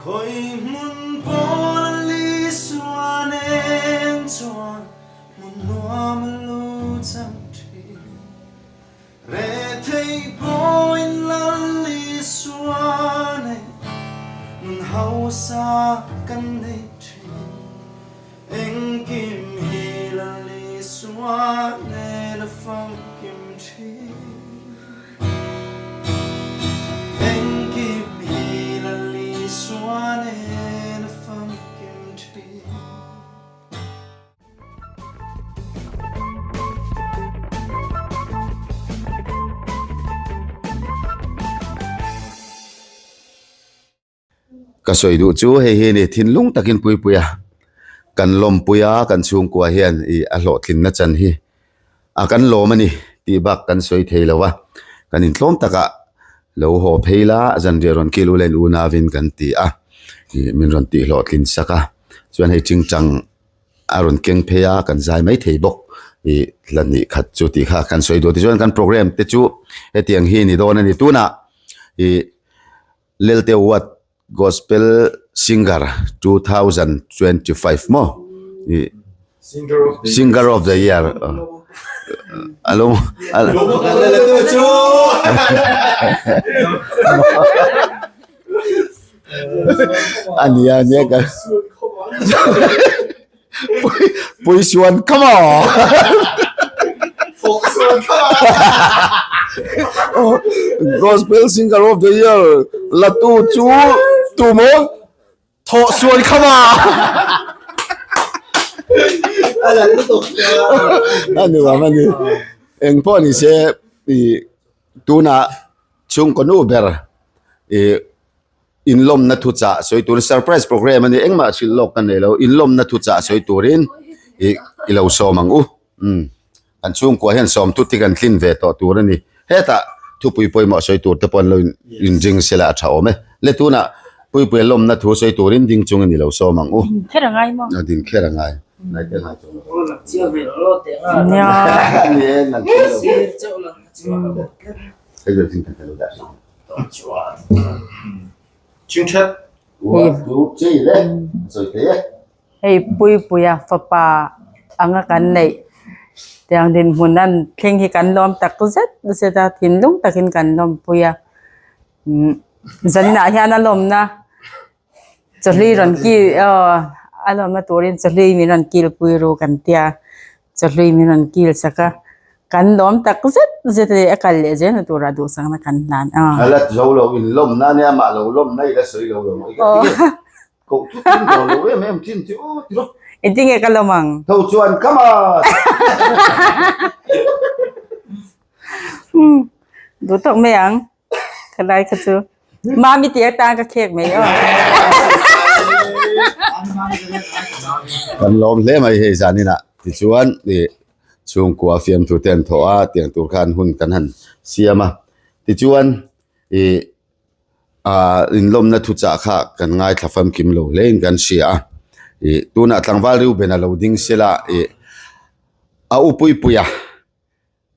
Khawi hmun pawl a li suan eng chuan hmun nuam a lu chang thin. Rethei pawhin lal li suan eng nun hausa kan nei thin. Engkim hi lal li suan nen a famkim thin. Engkim hi Lal Isua nen a famkim thin. Ka sawi duh chu hei hi a ni, thinlung takin Puipui a, kan lawmpui a, kan chhungkua hian ih a hlawhtlinna chan hi a kan lawm a ni tih bak kan sawi thei lo a, kan intlawm takah lo haw phei la zanriah rawn kil ula in unauin kan ti a, ih min rawn tih hlawhtlin sak a, chuan hei tingtang a rawn keng phei a, kan zai mai thei bawk ih hla hnih khat chu tih kha kan sawi duh tichuan kan program te chu hetiang hi a ni dawn a ni tunah ih. Lelte Wat Gospel Singer 2025 maw ih Singer of the Year alo ania ania ka Pui suan come on Gospel Singer of the Year latu chu tu maw thawh suan come on ani vang ani eng pawh ni se ih tunah chhungkaw nu ber ih. Inlawmna thuchah sawi turin surprise program a ni engmah hrilh lawk ka nei lo inlawmna thuchah sawi turin ih i lo sawm ang u umm kan chhungkua hian sawm thut hi kan tlin ve tawh tur a ni hetah thupui pawimawh sawi tur te pawh an lo inring sela a tha awm e le tunah puipuia lawmna thu sawi turin ding chungin i lo sawm ang u Ding kher a ngai maw? A ding kher a ngai. Nai te ngai chuang lo. Hei Puipuia fapa anga kan neih tiang dinhmun an thleng hi kan lawm tak zet zet a thinlung takin kan lawmpui a umm zaninah hian a lawmna chawhlui rawn kil aw a lawmna turin chawhlui min rawn kilpui ru kan tia. Chawhlui min rawn kil sak a, kan lawm tak zet zet a ni, a kal leh zel na turah duhsakna kan hlan a. A la zo lo in lawmna ania amah lo lawmna i la sawi lo lo i ka ti nge koh thut in dawn lo em em thin chu aw ti rawh. Engtin nge ka lawm ang? Tho chuan come on! Duh tawk mai ang ka lai kha chu. Mami tih atan ka khek mai aw. Kan lawm hle mai hei zaninah tichuan ih chhungkua fiamthu te an thawh a tiang tur khan hun kan han siam a tichuan ih ah inlawmna thuchah kha kan ngaithla famkim lo hle in kan hria a ih tunah tlangval Reuben a lo ding sela ih a upuipui a.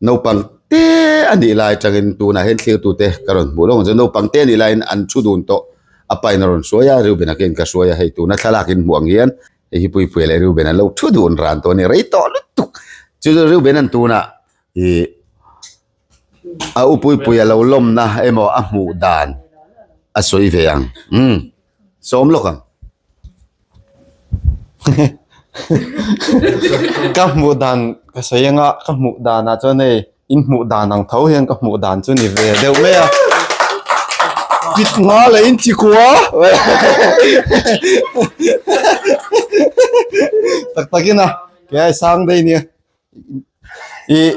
Naupang te a nih lai atangin tunah hian thlirtute ka rawn hmuh lawk ang chu. Naupang te a nih laiin an thu dun tawh a pain a rawn hruai a, Reuben a khian ka hruai a, hei tuna thlalak in hmuh ang hian hei hi Puipuia leh Reuben an lo thu dun ran tawh a ni, rei tawh lutuk. Chu chu Reuben an tunah ih a u Puipuia lo lawmna emaw a hmuh dan a sawi ve ang umm sawm lawk ang. Ka hmuh dan ka sawi anga ka hmuh danah chuan hei in hmuh dan ang tho hian ka hmuh dan chu ni ve deuh mai a kit nga leh in chikua tak takin a kei ai sang daih nia ih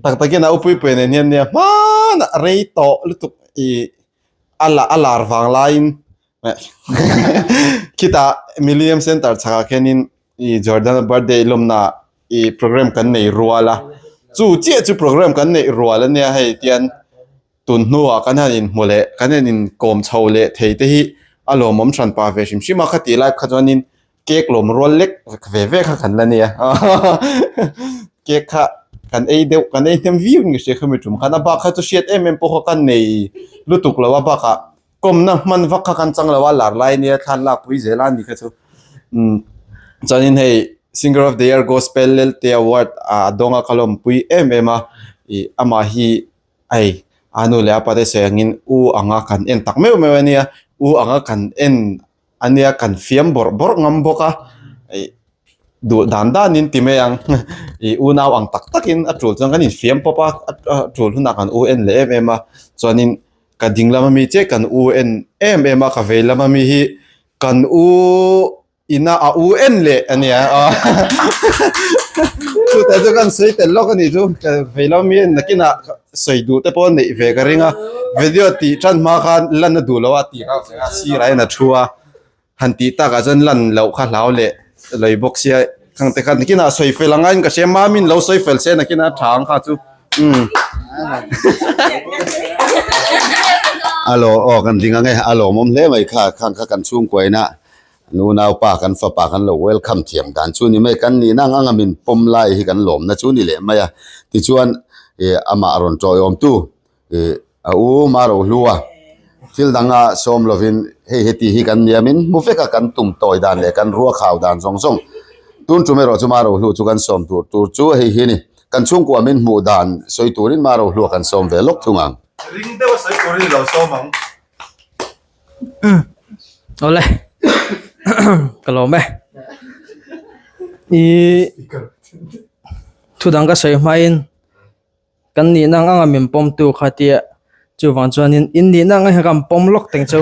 tak takin a upui pui nen hian nia hmanah rei tawh lutuk ih a la a lar vang laiin. Khitah Millennium Centre chhakah khianin ih Jordan birthday lawmna ih program kan nei rual a chu chiah chu program kan neih rual ania hei tian tun hnuah kan han inhmu leh kan han inkawm chho leh thei te hi a lawmawm hran pah ve hrim hrim a khatih lai kha chuanin cake lawm rual lek ve ve kha kan la nia cake kha kan ei deuh kan ei hnem viau in ka hria khami tum khan a bak kha chu hriat em em pawh kha kan nei lutuk lo a bakah. kawmna hman vak kha kan chang lo a lar lai nia thlan lak pui zel a ni kha chu umm chuanin hei singer of the year gospel lelte award a dawnga ka lawmpui em em a ih amah hi hei a nu leh a pa te sawi angin u anga kan en tak meuh meuh a nia u anga kan en a nia kan fiam bawrh bawrh ngam bawk a ih duh dan danin ti mai ang ih unau ang tak takin a tul chuan kan infiam pawp a a tul hunah kan u en leh em em a chuanin ka ding lama mi chiah kan u en em em a ka vei lama mi hi kan u ina a u en leh a nia chutah chu kan sawi tel lawk a nih chu ka vei lama mi en nakinah sawi duh te pawh neih ve ka ring a video tih tan hma khan lan a duh lo a tih kha sirah hian a thu a. Han tih takah chuan lan loh kha hlau leh lei bawk sia khang te khan nakinah sawi fel anga in ka hria mamin lo sawi fel se nakinah a tha ang kha chu umm. A lo aw kan ding ang e a lawmawm hle mai kha khang kha kan chhungkuaina nunau pa kan fapa kan lo welcome thiam dan chu ni mai kan nihna ang anga min pawm lai hi kan lawmna chu ni leh mai a tichuan ih amah rawn tawiawmtu Ih a u ma ro hlu a, thil danga sawm lovin hei heti hi kan nia min hmu vek a kan tum tawi dan leh kan rua khau dan zawng zawng tun tum erawh chu ma ro hlu chu kan sawm tur tur chu hei hi ni kan chhungkua min hmuh dan sawi turin ma ro hlua kan sawm ve lawk thung ang. Ring deuh a sawi turin i lo sawm ang. Awle ka lawm e. I thu dang ka sawi hmain Kan nihna ang anga min pawmtu kha tia chuvang chuanin in nihna ang hian kan pawm lawk teng chu.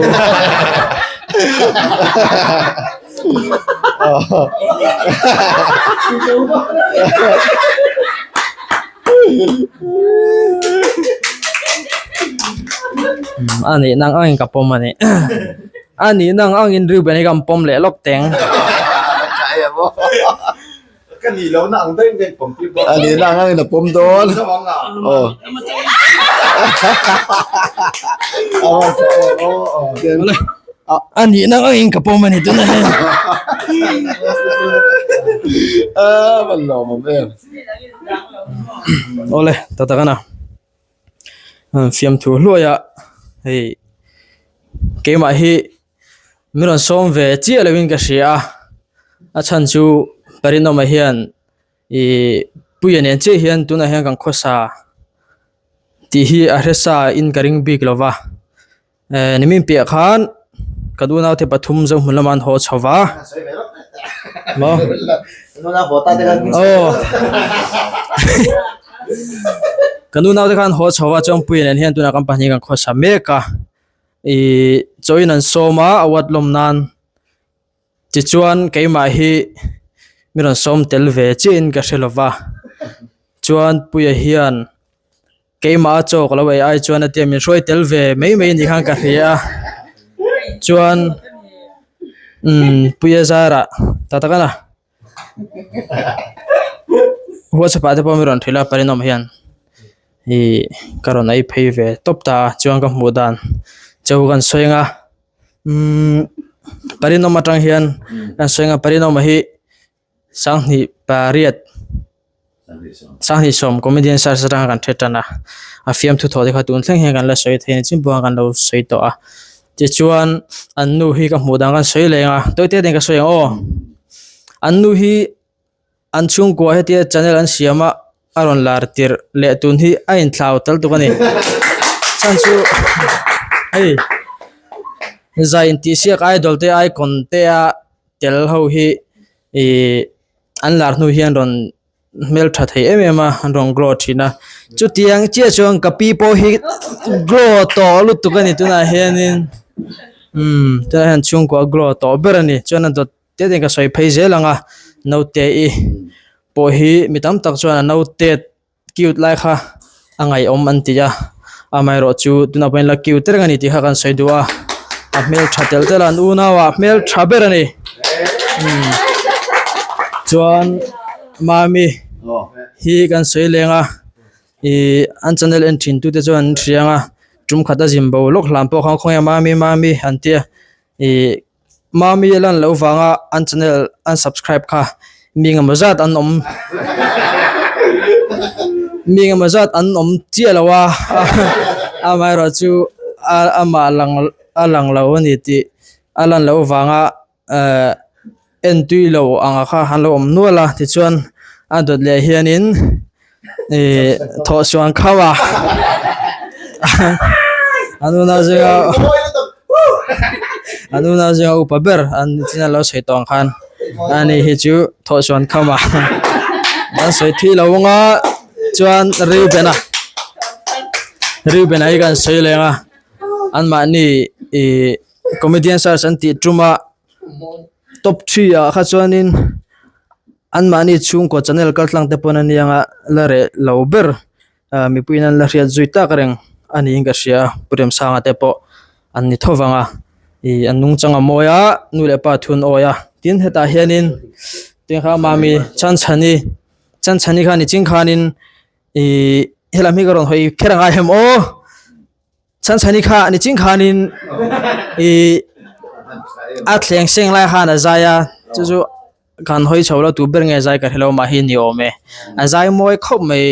A nihna ang angin ka pawm a ni. A nihna ang angin Reuben hi kan pawm leh lawk teng. Ka nih lo na ang daih daih pawm tir dawn. A nih na ang angin a pawm dawn. Aw. A nih na ang angin ka pawm a ni tunah hian. A van lawmawm em. Awle ta tak a na. Fiamthu hluai a hei keimah hi Min rawn sawm ve chiah loin ka hria a, a chhan chu Parinawma hian ih Puia nen chiah hian tunah hian kan khawsa tih hi a hre sa in ka ring bik lo va, eh nimin piah khan ka dunaute pathum Zohmun lamah an haw chho va, maw aw ka nunaute khan an haw chho va chuan Puia nen hian tunah kan pahnih kan khawsa mek a. Ihh chawiin an sawm a a award lawm nan tichuan keimah hi mi rawn sawm tel ve chiahin ka hre lova chuan puia hian keimah a chaw ka lo ei ai chuan a tia min hruai tel ve mai mai ni khan ka hria a chuan umm puia zarah tak tak a na. Whatsapp ah te pawh mi rawn hrilh a Parinawm hian ih ka rawn ei phei ve tawp ta a chuan ka hmuh dan chu kan sawi ang a umm Parinawm atang hian kan sawi ang a Parinawma hi sanghnih pariat. Sanghnih sawm comedian search atanga kan hre tan a, a fiamthu thawh te kha tun thleng hian kan la sawi thei a ni chin pawh kan lo sawi tawh a tichuan an nu hi ka hmuh dan kan sawi leh ang a tawite ten ka sawi ang aw an nu hi an chhungkua hetia channel an siam a a rawn lar tirh leh tun hi a inthlau tal tuk a ni chhan chu hei zai intihsiak idol te icon te a tel ho hi ih. An lar hnu hian rawn hmeltha thei em em a an rawn glow thin a chutiang chiah chuan ka pi pawh hi glow tawh lutuk a ni tunah hianin umm tunah hian chhungkua glow tawh ber a ni chuan a dawt te te ka sawi phei zel ang a naute i pawh hi mi tam tak chuan a naute cute lai kha a ngaihawm an ti a amaherawh chu tunah pawh hian la cute reng a ni tih kha kan sawi duh a a hmeltha tel tel a an unau ah hmeltha ber a ni umm chuan mami hi kan sawi leng a ihh an channel en thin tute chuan an hria ang a tum khat a zin bo lawk hlan pawh khan khawnge mami mami an tia ihh. Mami a lan loh vanga an channel an subscribe kha mi engemaw zat an awm mi engemaw zat an awm chiah lo a amaherawh chu amah lang. a lang lo a ni tih a lan loh avanga ehh en tui lo ang kha an lo awm nual a tichuan a dawt leh hianin ihh thawhsuan khauh a an unau zinga an unau zinga upa ber an chin an lo sawi tawh ang khan ani hi chu thawhsuan kham a an sawi thui lo ang a chuan Reuben-a Reuben-a hi kan sawi leng a anmahni ihh comedian search an tih tum a top three ah kha chuanin anmahni chhungkaw channel kal tlang te pawn a nia nga la reh lo ber ah mipuiin an la hriat zui tak reng a niin ka hria a Pu Remsanga te pawh an ni tho vang a ih an nungchang a mawi a nu leh pa thun awi a tin hetah hianin tiang kha mami chhanchhani chhanchhani kha niching khanin ih helam hi ka rawn hawi kher angai em aw. Chhanchhani kha niching khanin ih a thleng seng lai khan a zai a chu chu kan hawi chho lo tu ber nge zai ka hrelo mah hi ni awm e a zai mawi khawp mai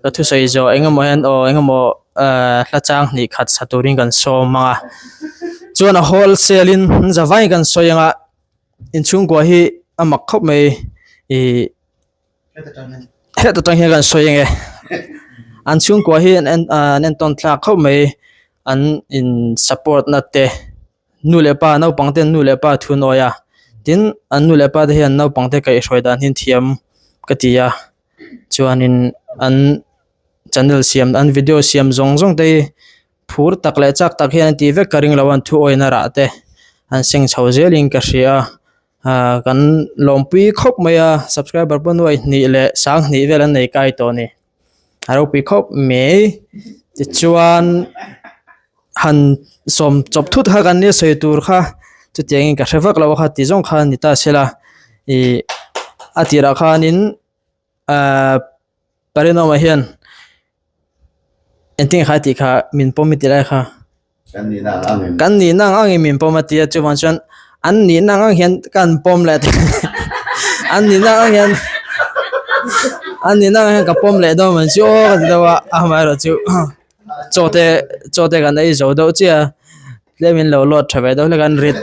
ka thusawi zawh eng emaw hian aw eng emaw ehh hla chang hnih khat sa turin kan sawm ang a chuan a wholesale in an za vai kan sawi ang a inchhungkua hi a mak khawp mai ih. Heta tang hian kan sawi eng e an chhungkua hi an en ah an entawn thlak khawp mai an in support na te nu leh pa naupang ten nu leh pa thu nawi a tin an nu leh pa te hian naupang te kaihhruai dan hi an thiam ka ti a chuanin an channel siam an video siam zawng zawng te hi phur tak leh chak tak hian an tih vek ka ring lo a an thu awina rah te an seng chho zelin ka hria a. Ah kan lawmpui khawp mai a subscriber pawh nuai hnih leh sang hnih vel an nei kai tawh a ni a ropui khawp mai tichuan han sawm chawp thut kha kan nia sawi tur kha chutiangin ka hre vak lo a kha ti zawng kha ni ta sela ih a tirah khanin ahh Parinawma hian engtin kha tih kha min pawm i ti lai kha Kan nihna ang angin. Kan nihna ang angin min pawm a ti a chuvang chuan an nihna ang ang hian ka an pawm leh an nihna ang ang hian an nihna ang ang hian ka pawm leh dawn mai chu aw ka ti deuh a amaherawh chu chaw te chaw te kan ei zo deuh chiah a tlem in lo load tha ve deuh hlek a an rit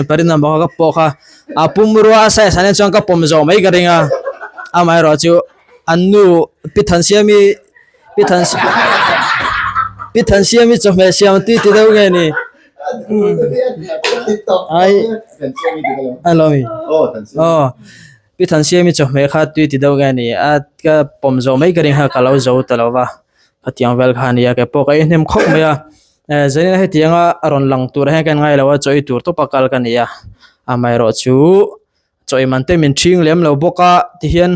parinam bawk a ka pawh kha a pumrua a size ah hian chuan ka pawm zawh mai ka ring a amaherawh chu an nu pi Thansiami pi Than pi Thansiami chawhmeh siam tui ti deuh nge ni ai a lo mi aw pi Thansiami chawhmeh kha tui ti deuh nge ni a ka pawm zawh mai ka ring kha ka lo zo ta lo va khatiang vel kha a ni a kei pawh ka ei hnem khawp mai a. Eh zanin hetianga a rawn lang tur hian ka inngai lo a chaw ei tur tawpa kal ka ni a amaherawh chu chaw ei man te min ṭhing lem lo bawk a tihian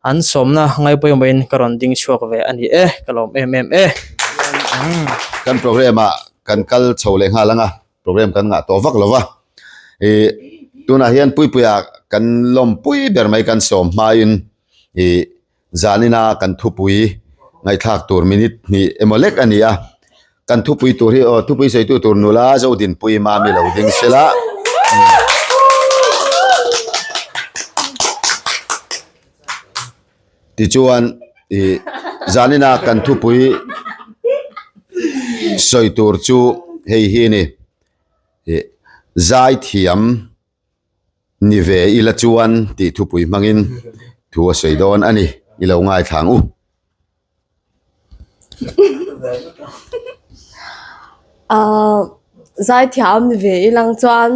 an sawmna ngai pawimawhin ka rawn ding chhuak ve a ni e ka lawm em em e. Kan program ah kan kal chho leh nghal ang a program kan ngah tawh vak lo va ih tunah hian Puipuia kan lawmpui ber mai kan sawm hmain ih Zanina kan thupui ngaihthlak tur minute hnih emaw lek a ni a, kan thupui tur hi aw thupui sawitu tur nula Zodinpui Mami lo ding sela. Tichuan ih zanina kan thupui sawi tur chu hei hi a ni ih zaithiam. Ni ve ila chuan tih thupui hmangin thu a sawi dawn a ni, i lo ngaithla ang u. Ahh zaithiam ni ve ilang chuan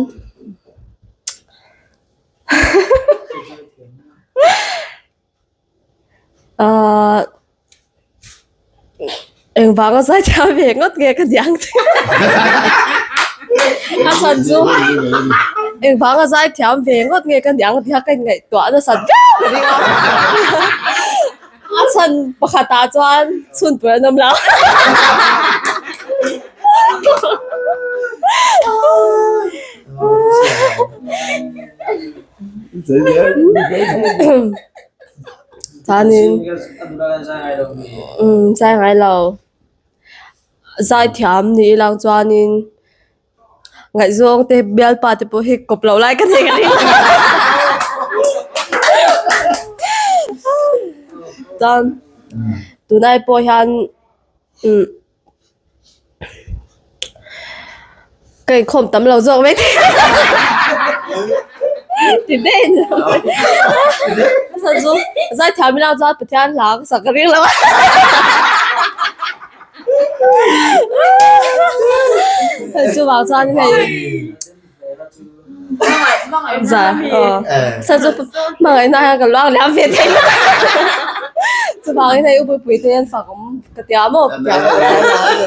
Ahh engvanga zaithiam ve ngawt nge ka ni ang tih a chhan chu engvanga zaithiam ve ngawt nge ka ni ang tih kha ka inngaihtuah nasat viau ka ring a a chhan pakhatah chuan chhun tur an awm lo. Chuanin umm zai ngai lo zaithiam ni ilang chuanin ngaihzawng te bialpa te pawh hi kawp loh lai ka nei ka ring chuan tunai pawh hian umm. Ka inkhawm tam lo zawk mai thei ti daih ni lo a chu zaithiam ila chuan Pathian hla ka sak ka ring lo a chuvang chuan hei za aw sa chu hmangaihna hian ka luang liam ve thei lo chuvangin hei upuipui te hian fak awm ka tia maw ka tia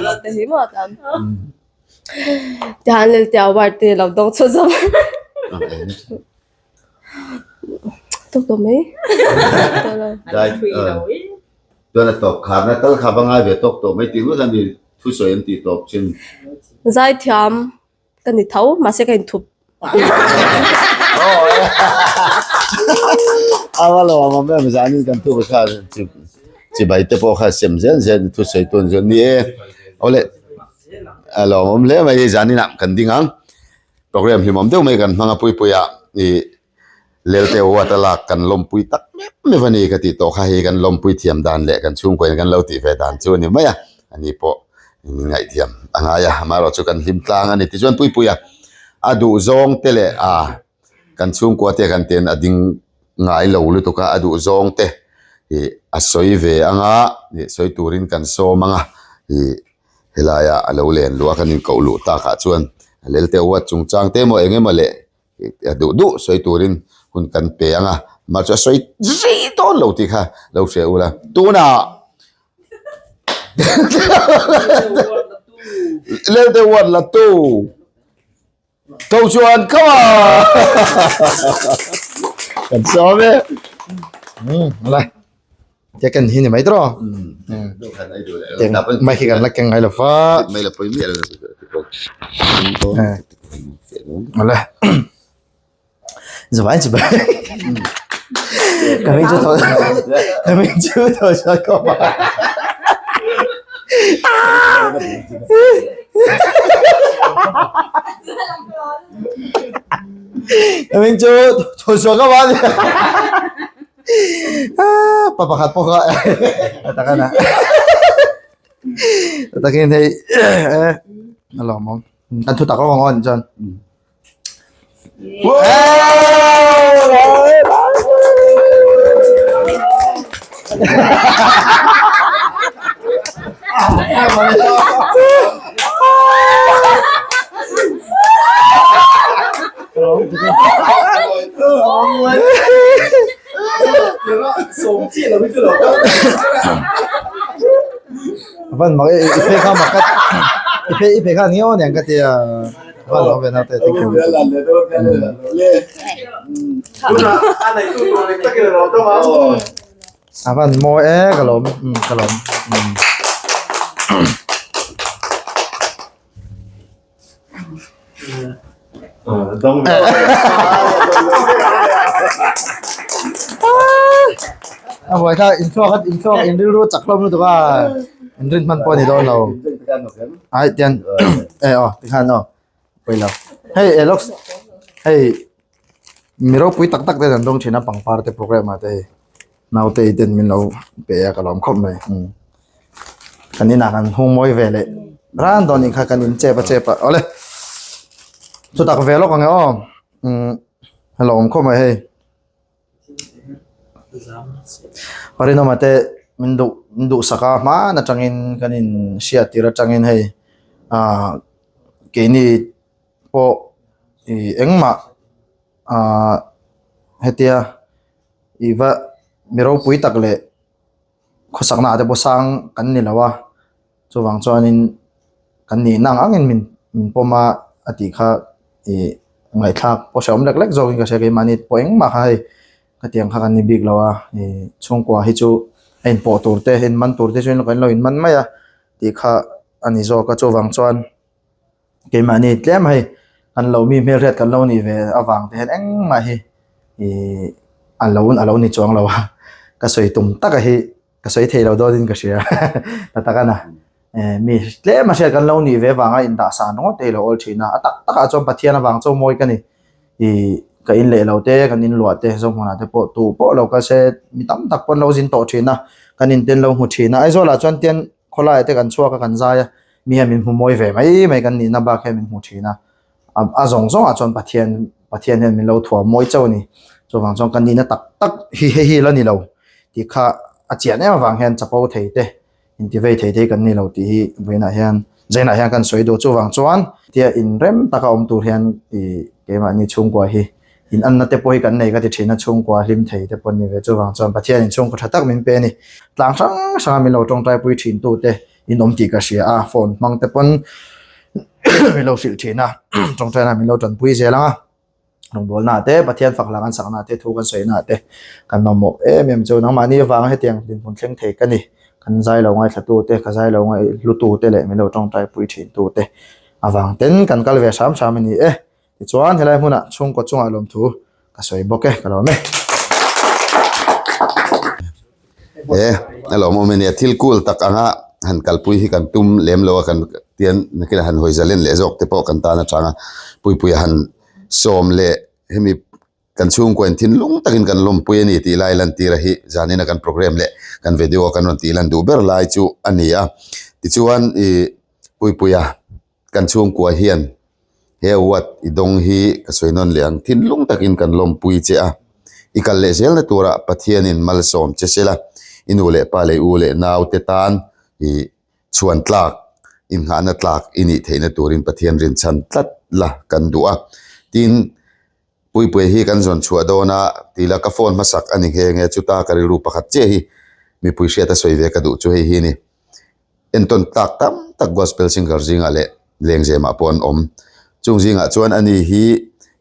maw te hi maw tan. Tihan lel tia award te lo dawng chhuah zawm tuk tawh mai. Chuan a tawp kharna tal kha va ngai ve tawk tawh mai tih ngawt a ni thusawi an tih tawp chin. Zaithiam ka ni tho mahse ka inthup. A va lo ang awm em zanin kan thu kha chibai te pawh kha sem zel zel thusawi tu an zawh ni e. Awle a lawmawm hle mai zanin ah kan ding ang program hlimawm deuh mai kan hmang a pui pui ah ih Lelte award a lak kan lawmpui tak meuh meuh a ni ka tih tawh kha hei kan lawmpui thiam dan leh kan chhungkaw in kan lo tih ve dan chu a ni mai a, a ni pawh min ngaihthiam a ngai a, amaherawhchu kan hlim tlang a ni tichuan Puipuia a duh zawng te leh a kan chhungkua te kan ten a ding ngai lo lutuk a, a duh zawng te ih a sawi ve anga ih sawi turin kan sawm anga ih helaia a lo len luh a kan inkoh luh takah chuan Lelte award chungchang te emaw eng emaw leh a duh duh sawi turin hun kan pe ang a, mah chu a sawi zui dawn lo tih kha lo hria ula. Tunah Lelte award la tu tho chuan come on kan sawm e. Ala che kan hi ni mai tawh mai khi kan la keng ngai lo fa mai la pui miah lo ala zawai chu bai kami chu tho kami chu tho sa ko ma kami chu tho sa ko ma Pa pakhat pawh kha a tak a na a takin hei a lawmawm an thu tak awm ang aw chuan Van mak i phei kha mak i phei i phei kha ngiau aniang ka tia van lo ve na te thank you A van mawi e ka lawm ka lawm. A buai kha in thluak in thluak in rilru chak hlawm lutuk a in rin hman pawh a ni dawn lo ai tian e aw tikhan aw pawi lo hei e lawk hei mi ropui tak tak ten an dawng thin a pangpar te program ah te hei. Nautei ten min lo pe a ka lawm khawp mai kan inah kan hung mawi ve leh ran dawn nih kha kan in chep a chep a awle chutak ve lawk ang e aw a lawm khawp mai hei Parinawma te min duh min duhsak a hman atangin kan in hriat tir atangin hei ah keini pawh ih engmah ah hetia. Ih va mi ropui tak leh khawsakna ah te pawh sang kan ni lo a chuvang chuanin kan nihna ang angin min min pawm a a tih kha ih ngaihthlak pawh hrehawm lek lek zawkin ka hria keimahni pawh engmah kha hei khatiang kha kan ni bik lo a ih chhungkua hi chu a inpawh tur te inman tur te chuan kan lo inman mai a tih kha a ni zawk a chuvang chuan. Keimahni tlem hei kan lo mi hmelhriat kan lo nih ve avang te hian engmah hi ih a lo a lo ni chuang lo a ka sawi tum taka hi ka sawi thei lo dawnin ka hria ta tak a na eh mi tlem a hriat kan lo nih ve avanga indah san ringawt te hi lo awl thin a a tak takah chuan Pathian avang chu mawi ka ni ih ka in leh lo te kan in luah te Zohmunah te pawh tu pawh lo kal se mi tam tak pawh an lo zin tawh thin a kan in te an lo hmu thin a Aizawlah chuan tian khawlaiah te kan chhuak a kan zai a mi hian min hmu mawi ve mai mai kan nihna bak hian min hmu thin a. A zawng zawngah chuan Pathian Pathian hian min lo thuam mawi chauh a ni. Chuvang chuan ka nihna tak tak hi hei hi la ni lo tih kha a chian em avang hian chapo thei te intivei thei te hi kan ni lo tih hi vawiinah hian zainah hian kan sawi duh. Chuvang chuan tia inrem taka awm tur hian ih keimahni chhungkua hi in anna te pawh hi kan nei ka ti thin a chhungkua hlim thei te pawh an ni ve. Chuvang chuan Pathian in chhungkaw tha tak min pe a ni. Tlang hrang hranga min lo tawngtai pui thin tu te in awm tih ka hria a phone hmang te pawn min lo hrilh thin a tawngtaina min lo tanpui zel ang a rawngbawlna te Pathian fak lah kan sakna te thu kan sawina te kan mamawh em em chu nangmahni avanga hetiang dinhmun thleng thei ka ni kan zai lo ngaithla tu te ka zai lo ngaihlu tu te leh min lo tawngtai pui thin tu te avang ten kan kal ve hram hram a ni e. Tichuan helai hmunah chhungkaw chungah lawmthu ka sawi bawk e, ka lawm e. E, a lawmawm e nia, thil cool tak anga han kalpui hi kan tum lem lo a, kan tian nakinah han hawi zalen leh zawk te pawh kan tan atanga Puipuia han sawm leh hemi kan chhungkua in thinlung takin kan lawmpui a ni tih lai lantira hi zanina kan program leh kan video a kan rawn tih lan duh ber lai chu a ni a. Tichuan ih Puipuia Kan chhungkua hian he award i dawng hi ka sawi nawn leh ang thinlung takin kan lawmpui che a, i kal leh zelna turah Pathianin malsawm che sela, i nu leh pa leh i u leh nau te tan i chhuan tlak, innghahna tlak i nih theihna turin Pathian rinchhan tlat la kan duh a. Tin, Puipuia hi kan zawn chhuah dawn a, tila ka phone hmasak a ni nghe nghe, chuta ka rilru pakhat chiah hi mipui hriata sawi ve ka duh chu hei hi a ni. Entawn tlak tam tak gospel singer zingah leh lengzemah pawh an awm. Chung zingah chuan ani hi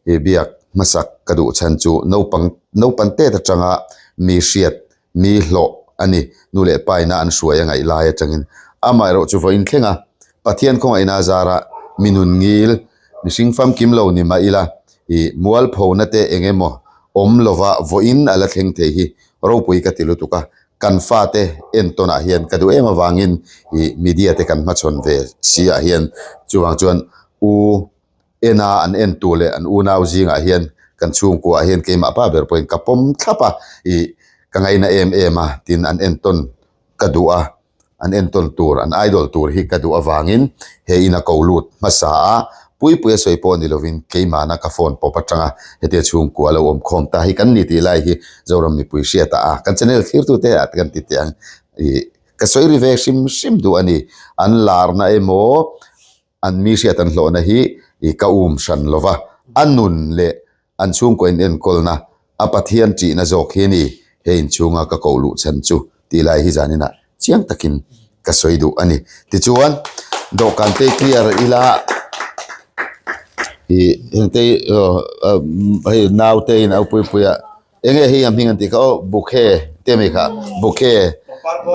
i biak hmasak ka duh chhan chu naupang naupan tet atanga mi hriat, mi hlawh a ni. Nu leh pa ina an hruai a ngaih lai atangin amaherawh chu vawiin thleng a, Pathian khawngaihna azara mi nun ngil, mihring famkim lo ni mah ila i mualphona te eng emaw awm lova vawiin a la thleng thei hi ropui ka ti lutuk a. Kan fate entawnah hian ka duh em avangin ih media te kan hmachhawn ve si ah hian chuvang chuan u ena an en tu leh an unau zingah hian kan chhungkua ah hian keimah pa ber pawhin ka pawm thlap a ih ka ngaina em em a tin an entawn ka duh a. An entawn tur, an idol tur hi ka duh avangin he in a ko lut hmasa a, Puipuia sawi pawh ni lovin keimahna ka phone pawp atanga hetia chhungkua lo awm khawm ta hi kan ni tih lai hi Zoram mipui hriatah a kan channel thlirtute ah te kan ti teh ang ih ka sawi ri ve hrim hrim duh a ni. An larna emaw an mi hriat an hlawhna hi ih ka um hran lova, a nun leh An chhungkaw in enkawlna a Pathian ṭihna zawk hi a ni, he inchhunga ka koh luh chhan chu tih lai hi zaninah chiang takin ka sawi duh a ni. Tichuan, dawhkan te clear ila ih hengte hei naute in au pui pui a, enge hei a hming an tih kha aw bouquet te a mi kha bouquet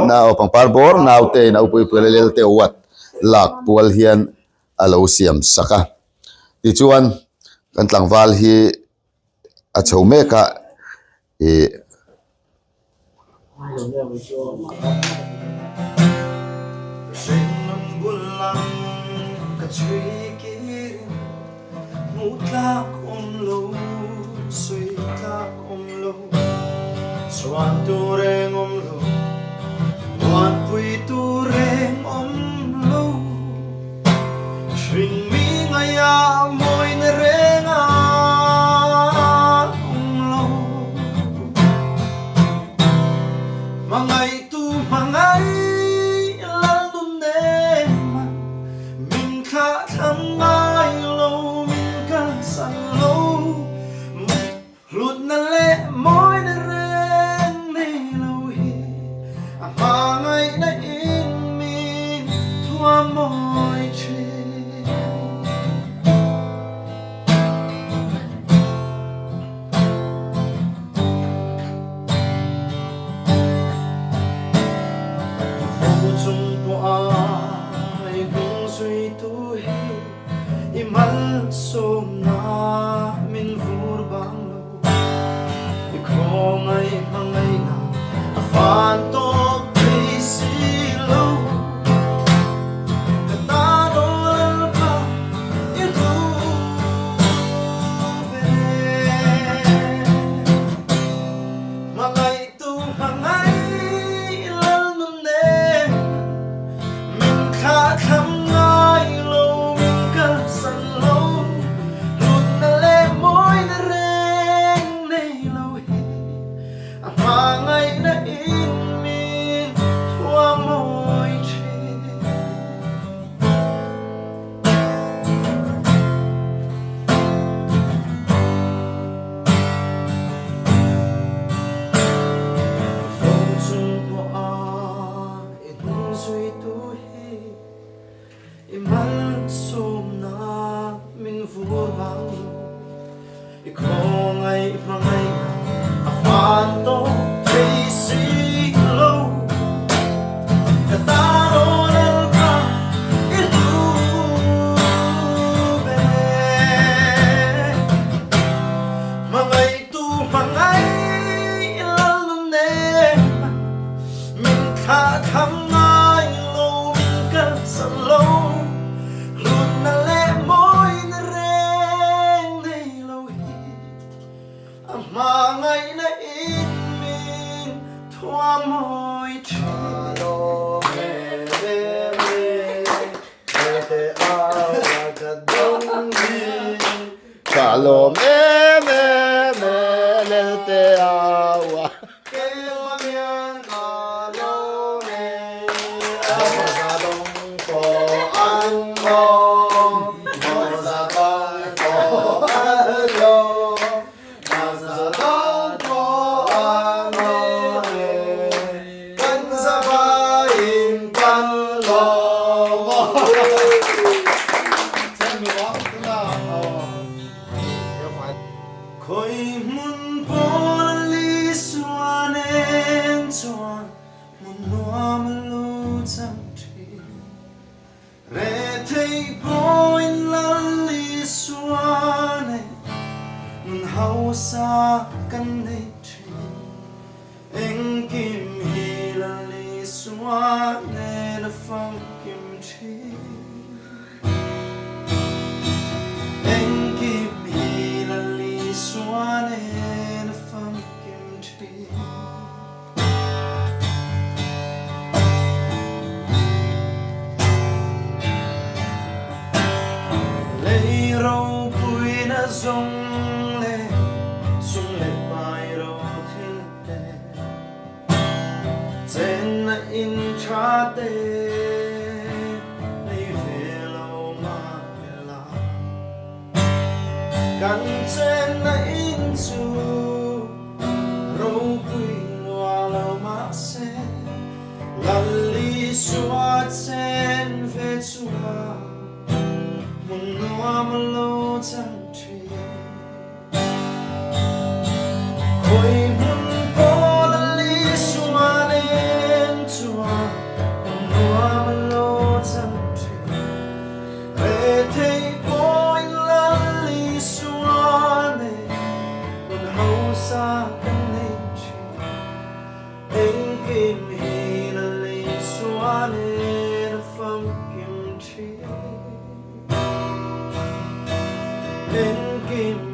nau pangpar bawr naute in au pui pui a lelte uat lak pual hian a lo siam sak a. Tichuan kan tlangval hi a chho mek a ih Hlutna leh mawina reng nei lo hi a hmangaihna in min thuam mawi thin. Vo chung pawh a i hnung zuitu hi I malsawmna min vur bang lo. Hmangaihna a fan tawh thei si lo. Ka tan aw Lalpa i hlu ber. Hmangaihtu hmangaih Lalnunema min thlah tham ngai lo min kalsan lo. Hlutna leh mawina reng nei lo hi a hmangaihna in min thuamawi thin. Ka lawm em em e Lelte aua. Khawi hmun pawl a li suan en chuan hmun nuam a lu chang thin. Rethei pawhin lal li suan e nun hausa kan nei thin. Engkim hi lal li suan en a famkim thin. Engkim hi Lal Isua nen a famkim thin. Lei ropuina zawng leh sum leh pai ro thil te. Chenna in tha te nei ve lo mah ila, kan chenna in chu ropui lua lo mah se, Lal Isua chen ve chuan hmun nuam a lo chang thin. Khawi hmun pawl a li suan en chuan hmun nuam a lo chang thin. Rethei pawhin lal li suan e hmun hausa kan nei thin. Engkim hi lal li suan en a famkim thin. Engkim.